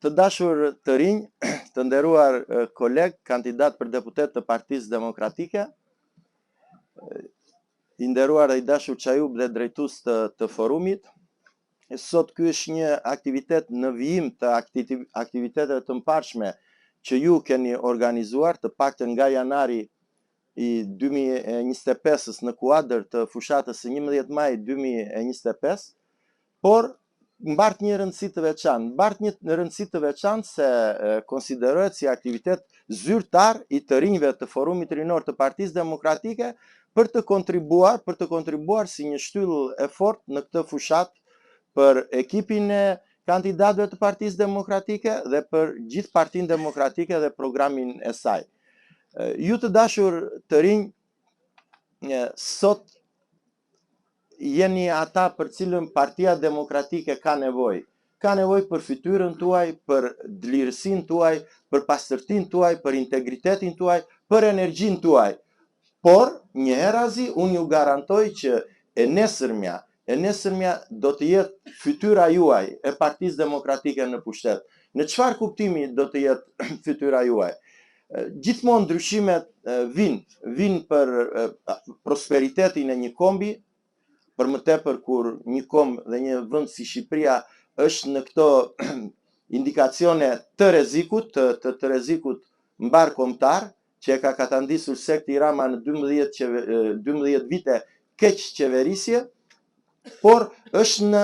Të dashur të rinj, të nderuar kolegë, kandidatë për deputetë të Partisë Demokratike, i nderuar dhe i dashur Çajup dhe drejtues të, të forumit, sot ky është një aktivitet në vijim të aktiviteteve të mëparshme që ju keni organizuar, të paktën nga janari i 2025-ës në kuadër të fushatës së 11 majit 2025, por mbart një rëndësi të veçantë. Mbart një rëndësi të veçantë se konsiderohet si aktivitet zyrtar i të rinjve të Forumit Rinor të Partisë Demokratike për të kontribuar, për të kontribuar si një shtyllë e fortë në këtë fushatë për ekipin e kandidatëve të Partisë Demokratike dhe për gjithë Partinë Demokratike dhe programin e saj. Ju të dashur të rinj, sot jeni ata për cilën Partia Demokratike ka nevojë. Ka nevojë për fytyrën tuaj, për dlirësinë tuaj, për pastërtinë tuaj, për integritetin tuaj, për energjinë tuaj. Por, njëherazi, unë ju garantoj që e nesërmja, e nesërmja do të jetë fytyra juaj e Partisë Demokratike në pushtet. Në çfarë kuptimi do të jetë fytyra juaj? Gjithmonë ndryshimet vijnë, vijnë për prosperitetin e një kombi, për më tepër kur një komb dhe një vend si Shqipëria është në këto indikacione të rrezikut, të, të, të rrezikut mbarëkombëtar, që e ka katandisur sekti Rama në 12, 12 vite keqqeverisje, por është në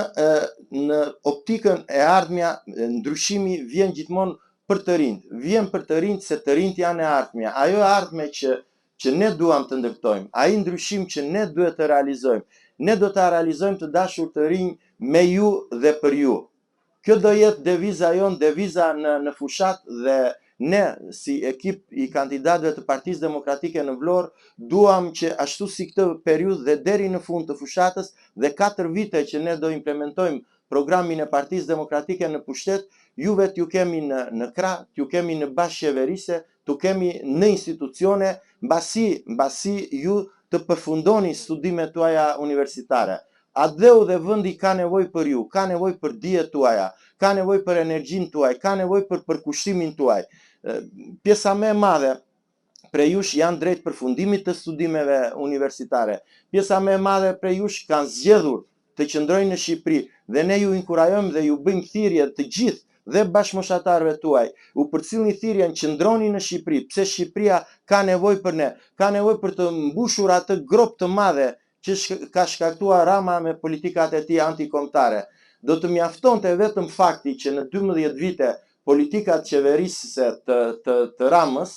në optikën e ardhmja ndryshimi vjen gjithmonë për të rinjtë, vjen për të rinjtë se të rinjtë janë e ardhmja, ajo e ardhme që që ne duam të ndërtojmë, ai ndryshim që ne duhet të realizojmë, ne do ta realizojmë të dashur të rinj me ju dhe për ju. Kjo do jetë deviza jonë, deviza në në fushatë dhe ne si ekip i kandidatëve të Partisë Demokratike në Vlorë duam që ashtu si këtë periudhë dhe deri në fund të fushatës dhe 4 vite që ne do implementojmë programin e Partisë Demokratike në pushtet, juve t'ju kemi në në krah, t'ju kemi në bashkëqeverisje, t'ju kemi në institucione, mbasi mbasi ju të përfundoni studimet tuaja universitare. Atdheu dhe vendi ka nevojë për ju, ka nevojë për dijet tuaja, ka nevojë për energjinë tuaj, ka nevojë për përkushtimin tuaj. Pjesa më e madhe prej jush janë drejt përfundimit të studimeve universitare. Pjesa më e madhe prej jush kanë zgjedhur të qëndrojnë në Shqipëri dhe ne ju inkurajojmë dhe ju bëjmë thirrje të gjithë dhe bashkëmoshatarëve tuaj. U përcillni thirrjen qëndroni në Shqipëri, pse Shqipëria ka nevojë për ne, ka nevojë për të mbushur atë gropë të madhe që ka shkaktuar Rama me politikat e tij antikombëtare. Do të mjaftonte vetëm fakti që në 12 vite politikat qeverisëse të, të, të Ramës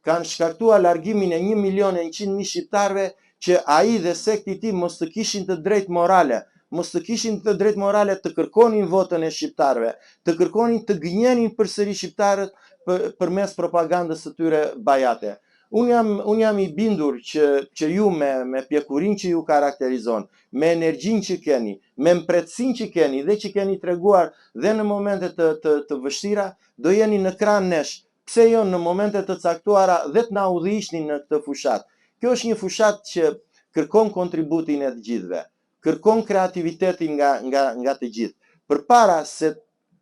kanë shkaktuar largimin e 1 milion e 100 mijë shqiptarëve që ai dhe sekti i tij mos të kishin të drejtë morale, mos të kishin të drejtë morale të kërkonin votën e shqiptarëve, të kërkonin të gënjenin përsëri shqiptarët për, përmes propagandës së tyre bajate. Unë jam unë jam i bindur që që ju me me pjekurinë që ju karakterizon, me energjinë që keni, me mprehtësinë që keni dhe që keni treguar dhe në momente të të të vështira, do jeni në krah nesh, pse jo në momente të caktuara dhe të na udhëhiqni në këtë fushatë. Kjo është një fushatë që kërkon kontributin e të gjithëve, kërkon kreativitetin nga nga nga të gjithë. Përpara se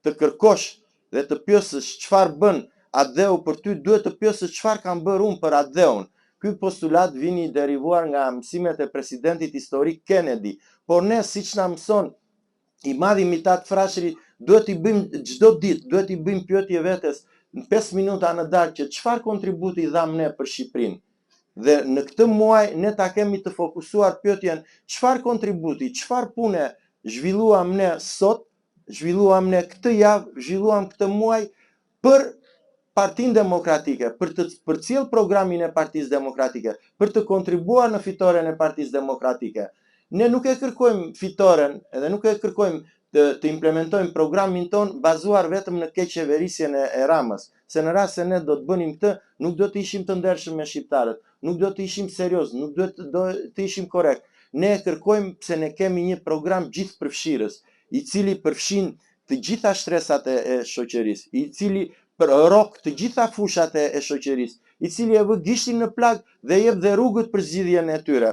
të kërkosh dhe të pyesësh çfarë bën atdheu për ty, duhet të pyesësh çfarë kam bërë unë për atdheun. Ky postulat vjen i derivuar nga mësimet e presidentit historik Kennedy, por ne siç na mëson i madhi Mitat Frashëri, duhet t'i bëjmë çdo ditë, duhet t'i bëjmë pyetje vetes në 5 minuta në darkë që çfarë kontributi dhamë ne për Shqipërinë. Dhe në këtë muaj ne ta kemi të fokusuar pyetjen çfarë kontributi, çfarë pune zhvilluam ne sot zhvilluam ne këtë javë, zhvilluam këtë muaj për Partinë Demokratike, për të përcjellë programin e Partisë Demokratike, për të kontribuar në fitoren e Partisë Demokratike. Ne nuk e kërkojmë fitoren edhe nuk e kërkojmë të, të implementojmë programin tonë bazuar vetëm në keqqeverisjen e, e Ramës, se në rast se ne do të bënim këtë, nuk do të ishim të ndershëm me shqiptarët, nuk do të ishim serioz, nuk do të, do të ishim korrekt. Ne e kërkojmë pse ne kemi një program gjithëpërfshirës, i cili përfshin të gjitha shtresat e, e shoqërisë, i cili përrok të gjitha fushat e, e shoqërisë, i cili e vë gishtin në plagë dhe jep dhe rrugët për zgjidhjen e tyre.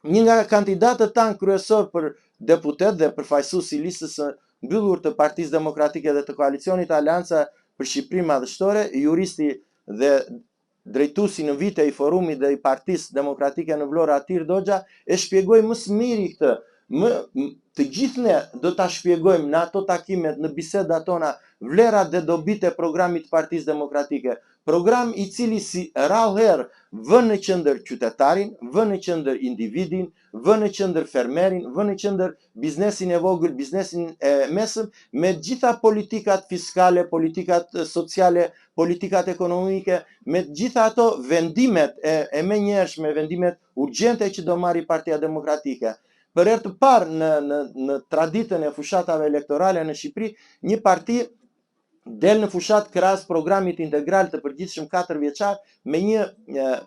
Një nga kandidatët tanë kryesor për deputet dhe përfaqësues i listës së mbyllur të Partisë Demokratike dhe të koalicionit Aleanca për Shqipërinë Madhështore, juristi dhe drejtuesi në vite i forumit dhe i Partisë Demokratike në Vlorë Atir Doxha e shpjegoi më së miri këtë. Më të gjithë ne do ta shpjegojmë në ato takimet, në bisedat tona, vlerat dhe dobitë e programit të Partisë Demokratike. Program i cili si rrallë herë vë në qendër qytetarin, vë në qendër individin, vë në qendër fermerin, vë në qendër biznesin e vogël, biznesin e mesëm, me të gjitha politikat fiskale, politikat sociale, politikat ekonomike, me të gjitha ato vendimet e, e menjëhershme, vendimet urgjente që do marri Partia Demokratike. Për herë të parë në, në, në traditën e fushatave elektorale në Shqipëri, një parti del në fushatë krahas programit integral të përgjithshëm 4 vjeçar me një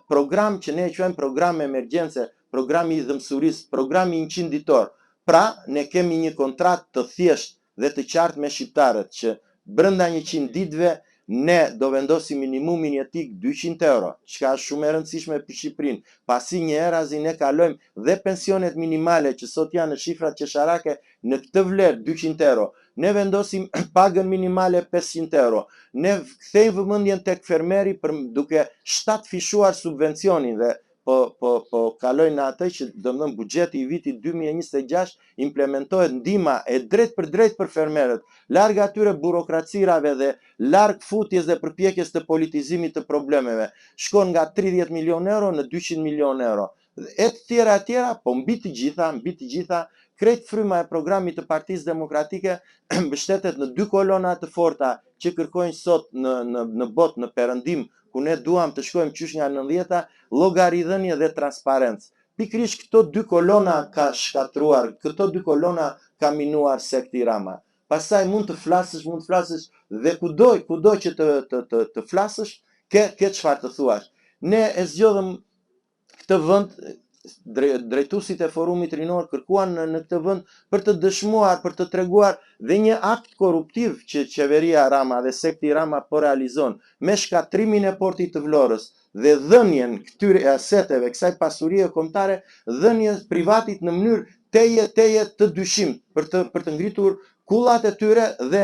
program që ne e quajmë program emergjence, programi i dhëmsurisë, programi 100 ditor. Pra, ne kemi një kontratë të thjeshtë dhe të qartë me shqiptarët që brenda 100 ditëve ne do vendosim minimumin jetik 200 euro, çka është shumë e rëndësishme për Shqipërinë, pasi njëherazi ne kalojmë dhe pensionet minimale që sot janë në shifrat qesharake në këtë vlerë 200 euro. Ne vendosim pagën minimale 500 euro. Ne kthejmë vëmendjen tek fermeri për duke shtatëfishuar subvencionin dhe po po po kaloj në atë që domethënë buxheti i vitit 2026 implementohet ndihma e drejtpërdrejtë për fermerët, larg atyre burokracirave dhe larg futjes dhe përpjekjes të politizimit të problemeve. Shkon nga 30 milion euro në 200 milion euro. E të tjera e tjera, po mbi të gjitha, mbi të gjitha, krejt fryma e programit të Partisë Demokratike mbështetet në dy kolona të forta që kërkojnë sot në në në botë, në perëndim, ku ne duam të shkojmë qysh nga 90-ta, llogaridhënie dhe transparencë. Pikërisht këto dy kolona ka shkatërruar, këto dy kolona ka minuar sekti Rama. Pastaj mund të flasësh, mund të flasësh dhe kudo, kudo që të të të, të flasësh, ke ke çfarë të thuash. Ne e zgjodhëm këtë vend drejtuesit e forumit rinor kërkuan në, në këtë vend për të dëshmuar, për të treguar dhe një akt korruptiv që qeveria Rama dhe sekti Rama po realizon me shkatërrimin e portit të Vlorës dhe dhënien këtyre aseteve, kësaj pasurie kombëtare, dhënien privatit në mënyrë tejet tejet të dyshimtë për të për të ngritur kullat e tyre dhe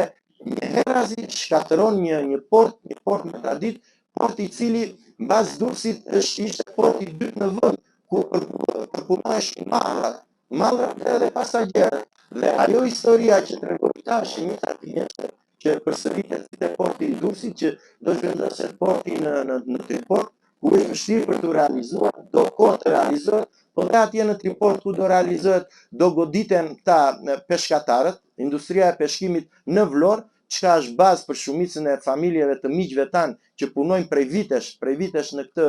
njëherazi shkatërron një një port, një port me traditë port i cili mbas Durrësit është ishte porti i dytë në vend ku përpunoheshin mallrat, mallrat edhe pasagjerët. Dhe ajo historia që tregoi këta është e njëjta gënjeshtër që përsëritet si te porti i Durrësit që do zhvendoset porti në në në Triport, ku është vështirë për t'u realizuar, do kohë të realizohet, po dhe atje në Triport ku do realizohet, do goditen këta peshkatarët, industria e peshkimit në Vlorë, çka është bazë për shumicën e familjeve të miqve tanë që punojnë prej vitesh, prej vitesh në këtë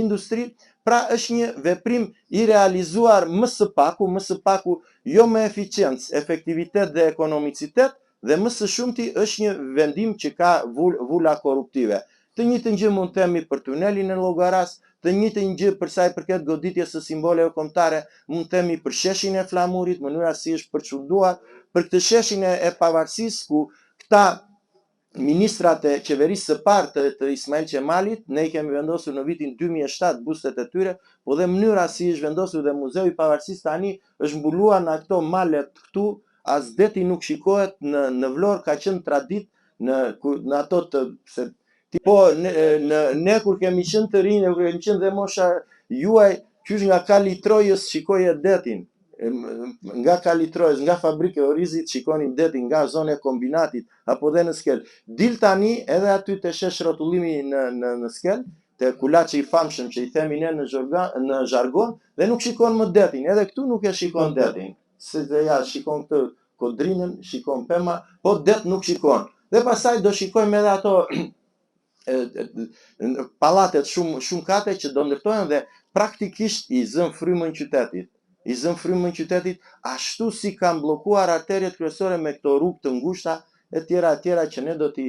industri, pra është një veprim i realizuar më së paku, më së paku jo me eficiencë, efektivitet dhe ekonomicitet, dhe më së shumti është një vendim që ka vul, vula korruptive. Të njëjtën gjë mund të themi për tunelin e Llogarasë, të njëjtën gjë për sa i përket goditjes së simboleve kombëtare, mund të themi për sheshin e flamurit, mënyra si është përçudnuar, për këtë sheshin e, e pavarësisë ku këta ministrat e qeverisë së parë të, të Ismail Qemalit, ne i kemi vendosur në vitin 2007 bustet e tyre, po dhe mënyra si është vendosur dhe Muzeu i Pavarësisë tani është mbuluar nga këto malet këtu, as deti nuk shikohet në në Vlorë ka qenë traditë në në ato të se ti po në, në ne kur kemi qenë të rinj, ne kur kemi qenë dhe mosha juaj, qysh nga Kali i Trojës shikoje detin. Nga Kali i Trojës, nga fabrika e orizit shikonin detin nga zona e kombinatit apo dhe në Skelë. Dil tani edhe aty te shesh rrotullimi në në në Skelë, te kulaçi i famshëm që i themi ne në zhorga, në zhargon dhe nuk shikon më detin, edhe këtu nuk e shikon detin. Se dhe ja shikon këtë kodrinën, shikon pema, po det nuk shikon. Dhe pastaj do shikojmë edhe ato pallatet shumë shumë kate që do ndërtohen dhe praktikisht i zën frymën qytetit. I zën frymën qytetit ashtu si kanë bllokuar arteriet kryesore me këto rrugë të ngushta e tjera e tjera që ne do t'i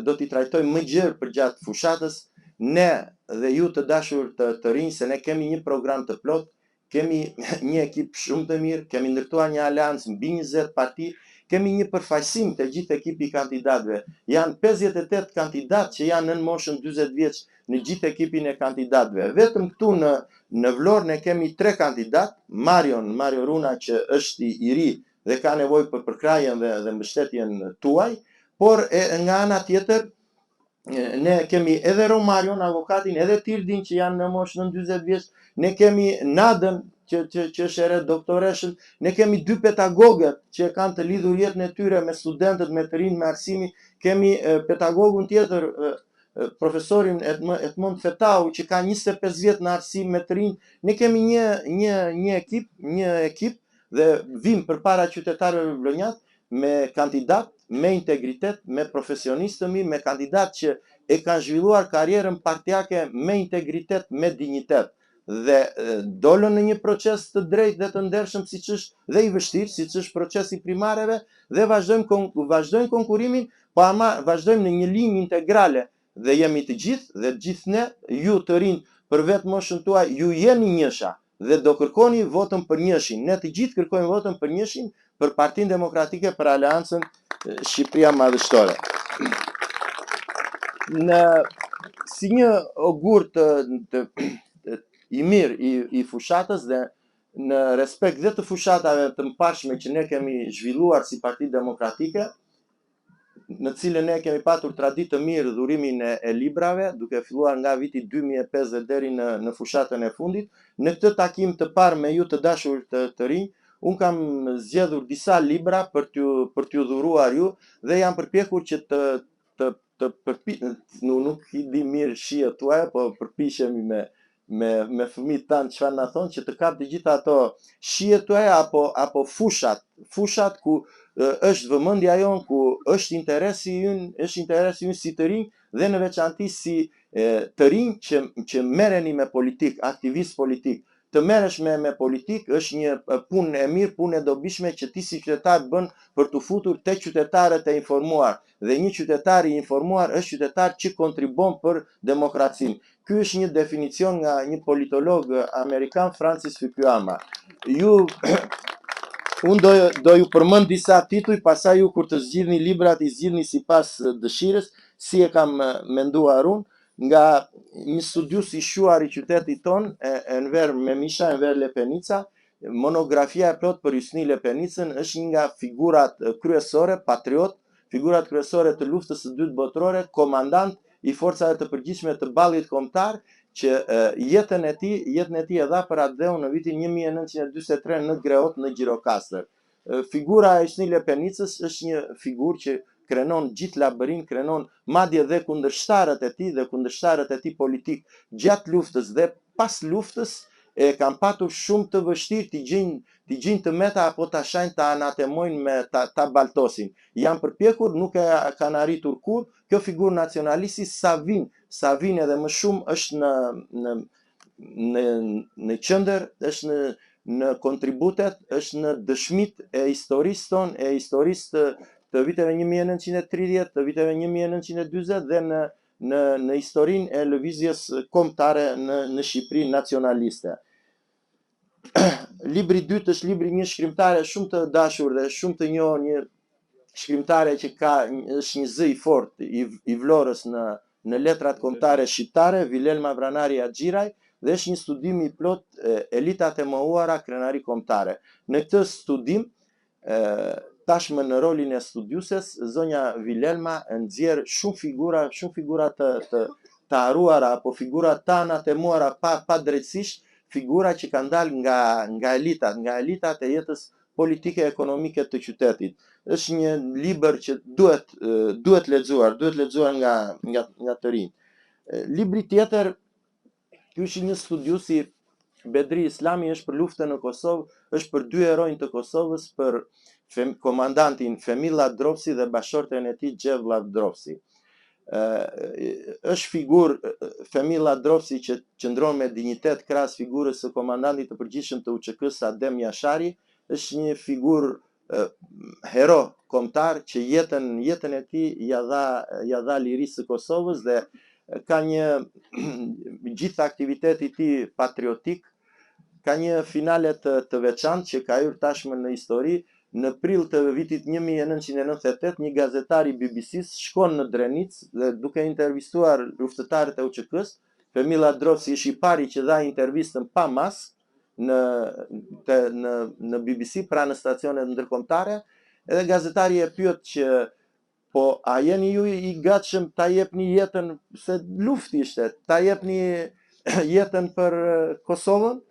do t'i trajtojmë më gjerë përgjatë fushatës. Ne dhe ju të dashur të, të rinj se ne kemi një program të plotë Kemi një ekip shumë të mirë, kemi ndërtuar një aleancë mbi 20 parti, kemi një përfaqësim të gjithë ekipi i kandidatëve. Janë 58 kandidatë që janë nën moshën 40 vjeç në gjithë ekipin e kandidatëve. Vetëm këtu në në Vlorë ne kemi tre kandidatë, Marion, Mario Runa që është i, i ri, dhe ka nevojë për përkrahjen dhe dhe mbështetjen tuaj, por e, nga ana tjetër ne kemi edhe Romarion, avokatin, edhe Tirdin që janë në moshë nën 40 vjeç, ne kemi Nadën që që që është e re doktoreshën, ne kemi dy pedagogët që e kanë të lidhur jetën e tyre me studentët, me të rinj, me arsimin, kemi pedagogun tjetër profesorin Edmond Fetau që ka 25 vjet në arsim me të rinj. Ne kemi një një një ekip, një ekip dhe vim përpara qytetarëve vlonjat me kandidat me integritet, me profesionistë të mirë, me kandidat që e kanë zhvilluar karrierën partiake me integritet, me dinjitet dhe dolën në një proces të drejtë dhe të ndershëm siç është dhe i vështirë, siç është procesi i primareve dhe vazhdojmë kon, vazhdojmë konkurimin, po ama vazhdojmë në një linjë integrale dhe jemi të gjithë dhe të gjithë ne, ju të rinj për vetë moshën tuaj, ju jeni njësha dhe do kërkoni votën për njëshin. Ne të gjithë kërkojmë votën për njëshin, për Partinë Demokratike, për Aleancën Shqipëria Madhështore. Në si një ogur të, të, të i mirë i, i fushatës dhe në respekt dhe të fushatave të mëparshme që ne kemi zhvilluar si Parti Demokratike, në cilën ne kemi patur traditë të mirë dhurimin e, e librave, duke filluar nga viti 2005 dhe deri në në fushatën e fundit. Në këtë takim të parë me ju të dashur të, të rinj, unë kam zgjedhur disa libra për t'ju për t'ju dhuruar ju dhe jam përpjekur që të të të përpi, nuk, nuk i di mirë shijet tuaja, po përpiqemi me me me fëmijët tanë çfarë na thonë që të kap të gjitha ato shijet tuaja apo apo fushat, fushat ku është vëmendja jonë, ku është interesi ynë, është interesi ynë si të rinj dhe në veçanti si e, të rinj që që merreni me politikë, aktivistë politik. Të merresh me me politikë është një punë e mirë, punë e dobishme që ti si qytetar bën për t'u futur te qytetarët e informuar dhe një qytetar i informuar është qytetar që kontribuon për demokracinë. Ky është një definicion nga një politolog amerikan Francis Fukuyama. Ju unë do do ju përmend disa tituj, pastaj ju kur të zgjidhni librat i zgjidhni sipas dëshirës, si e kam menduar unë, nga një studiues i shquar i qytetit tonë, Enver Memisha, Enver Lepenica, monografia e plotë për Hysni Lepenicën është një nga figurat kryesore, patriot, figurat kryesore të luftës së dytë botërore, komandant i forcave të përgjithshme të Ballit Kombëtar, që jetën e tij, jetën e tij e dha për atdheun në vitin 1943 në Greot në Gjirokastër. Figura e Hysni Lepenicës është një figurë që krenon gjithë Labërinë, krenon madje dhe kundërshtarët e tij dhe kundërshtarët e tij politik gjatë luftës dhe pas luftës e kanë patur shumë të vështirë t'i gjejnë t'i gjejnë të meta apo ta shajnë ta anatemojnë me ta ta baltosin. Janë përpjekur, nuk e kanë arritur kurrë, kjo figurë nacionalisti sa vin, sa vin edhe më shumë është në në në në qendër, është në në kontributet, është në dëshmitë e historisë tonë, e historisë të, të viteve 1930, të viteve 1940 dhe në në në historinë e lëvizjes kombëtare në në Shqipëri nacionaliste. Libri i dytë është libri i një shkrimtare shumë të dashur dhe shumë të njohur, një shkrimtare që ka është një zë i fortë i, i Vlorës në në letrat kombëtare shqiptare, Vilelma Vranari Haxhiraj, dhe është një studim i plotë Elitat e mohuara krenari kombëtare. Në këtë studim tashmë në rolin e studiueses, zonja Vilelma nxjerr shumë figura, shumë figura të të të harruara apo figura të anatemuara pa padrejtësisht, figura që kanë dalë nga nga elitat, nga elitat e jetës politike ekonomike të qytetit. Është një libër që duhet duhet lexuar, duhet lexuar nga nga nga të rinj. Libri tjetër Ky është një studiuesi Bedri Islami është për luftën në Kosovë, është për dy heronj të Kosovës, për fem, komandantin Fehmi Lladrovci dhe bashkëshorten e tij Xhevë Lladrovci. Ë është figurë Fehmi Lladrovci që qëndron me dinjitet krahas figurës së komandantit të përgjithshëm të UÇK-së Adem Jashari, është një figurë hero kombëtar që jetën jetën e tij ia dha ia dha lirisë së Kosovës dhe ka një gjithë aktiviteti i tij patriotik ka një finale të të veçantë që ka hyrë tashmë në histori në prill të vitit 1998 një gazetar i BBC-së shkon në Drenicë dhe duke intervistuar luftëtarët e UÇK-së, Fehmi Lladrovci është i pari që dha intervistën pa maskë. në te, në në BBC, pra në stacionet ndërkombëtare, edhe gazetari e pyet që po a jeni ju i gatshëm ta jepni jetën se luftë ishte, ta jepni jetën për Kosovën?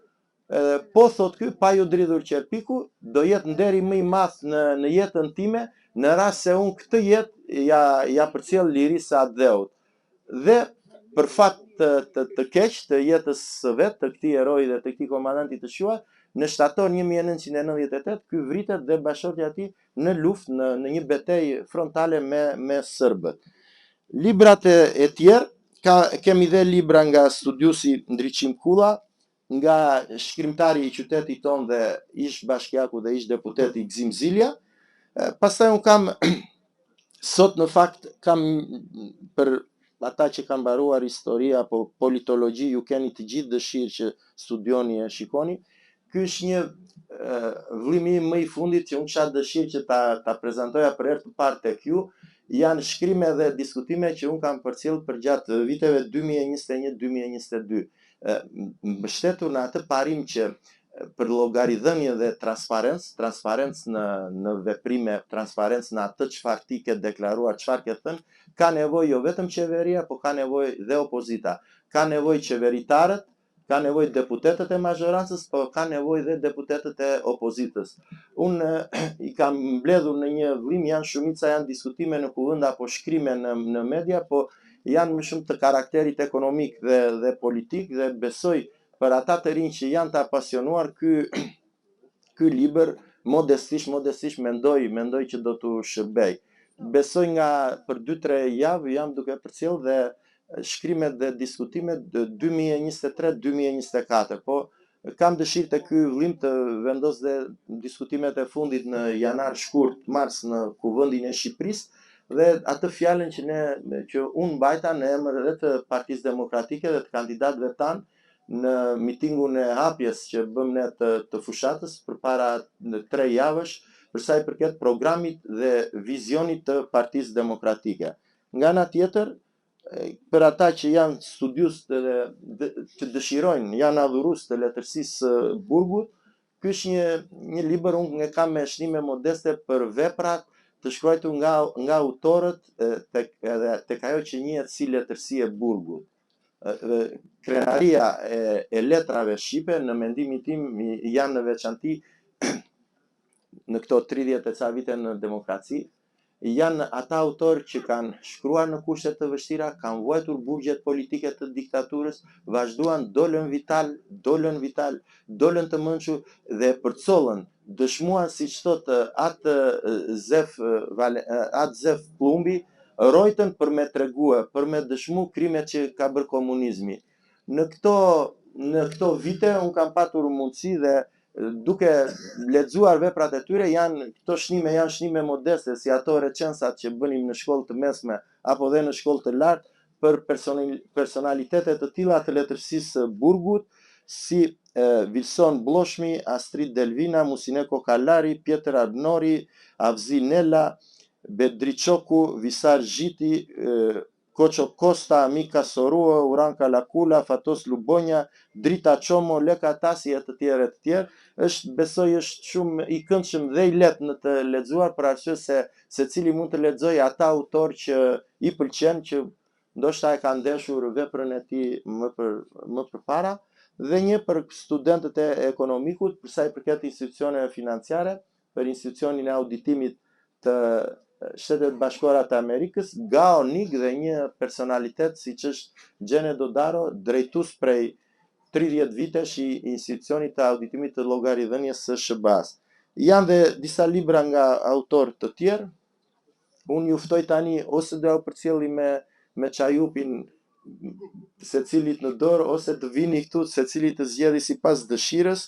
Edhe po thot ky, pa ju dridhur qerpiku, do jetë nderi më i madh në në jetën time, në rast se unë këtë jetë ja ja përcjell lirisë së atdheut. Dhe për fat të, të, të keq të jetës së vet, të këtij heroi dhe të këtij komandanti të shquar, në shtator 1998 ky vritet dhe bashkëshortja e tij në luftë në në një betejë frontale me me serbët. Librat e, e tjerë ka kemi dhe libra nga studiuesi Ndriçim Kulla, nga shkrimtari i qytetit tonë dhe ish bashkiaku dhe ish deputeti Gzim Zilja. Pastaj unë kam sot në fakt kam për ata që kanë mbaruar histori apo politologji, ju keni të gjithë dëshirë që studioni e shikoni. Ky është një vëllimi im më i fundit që unë kisha dëshirë që ta ta prezantoja për herë të parë tek ju. Janë shkrime dhe diskutime që unë kam përcjell përgjatë viteve 2021-2022. Mbështetur në atë parim që për llogaridhënie dhe transparencë, transparencë në në veprime, transparencë në atë çfarë ti ke deklaruar, çfarë ke thënë, ka nevojë jo vetëm qeveria, po ka nevojë dhe opozita. Ka nevojë qeveritarët, ka nevojë deputetët e mazhorancës, po ka nevojë dhe deputetët e opozitës. Unë i kam mbledhur në një vëllim, janë shumica janë diskutime në kuvend apo shkrime në në media, po janë më shumë të karakterit ekonomik dhe dhe politik dhe besoj për ata të rinj që janë të apasionuar ky ky libër modestisht modestisht mendoj mendoj që do t'u shërbej. Besoj nga për 2-3 javë jam duke përcjell dhe shkrimet dhe diskutimet 2023-2024, po kam dëshirë te ky vëllim të vendos dhe diskutimet e fundit në janar, shkurt, mars në Kuvendin e Shqipërisë dhe atë fjalën që ne që unë mbajta në emër edhe të Partisë Demokratike dhe të kandidatëve tanë në mitingun e hapjes që bëmë ne të, të fushatës përpara në tre javësh për sa i përket programit dhe vizionit të Partisë Demokratike. Nga ana tjetër, për ata që janë studiues dhe, dhe që dëshirojnë, janë adhurues të letërsisë së burgut, ky është një një libër unë e kam me shënime modeste për veprat të shkruajtur nga nga autorët tek edhe tek ajo që njihet si letërsi e burgut. Krenaria e, e letrave shqipe në mendimin tim janë në veçanti në këto 30 e ca vite në demokraci, janë ata autorë që kanë shkruar në kushte të vështira, kanë vuajtur burgjet politike të diktaturës, vazhduan dolën vital, dolën vital, dolën të mençur dhe përcollën, dëshmuan siç thotë atë Zef atë Zef Pllumbi, rrojtën për me tregue, për me dëshmu krimet që ka bërë komunizmi. Në këto në këto vite unë kam patur mundësi dhe duke lexuar veprat e tyre janë këto shënime janë shënime modeste si ato recensat që bënim në shkollë të mesme apo dhe në shkollë të lartë për personalitete të tilla të letërsisë së burgut si Vilson Blloshmi, Astrit Delvina, Musine Kokalari, Pjetër Arbnori, Avzi Nela, Bedri Çoku, Visar Zhiti, Koço Kosta, Mika Soruo, Uran Kalakula, Fatos Lubonja, Drita Çomo, Leka Tasi e të tjerë e të tjerë, është besoj është shumë i këndshëm dhe i lehtë në të lexuar për arsye se secili mund të lexojë ata autorë që i pëlqen që ndoshta e ka ndeshur veprën e tij më për më përpara dhe një për studentët e ekonomikut për sa i përket institucioneve financiare, për institucionin e auditimit të Shteteve të Bashkuara të Amerikës, Gao Nig dhe një personalitet siç është Xhene Dodaro, drejtues prej 30 vitesh i institucionit të auditimit të llogaridhënies së SHBA-s. Janë dhe disa libra nga autorë të tjerë. Unë ju ftoj tani ose do jua përcjelli me me çajupin secilit në dorë ose të vini këtu secili të zgjedhë sipas dëshirës.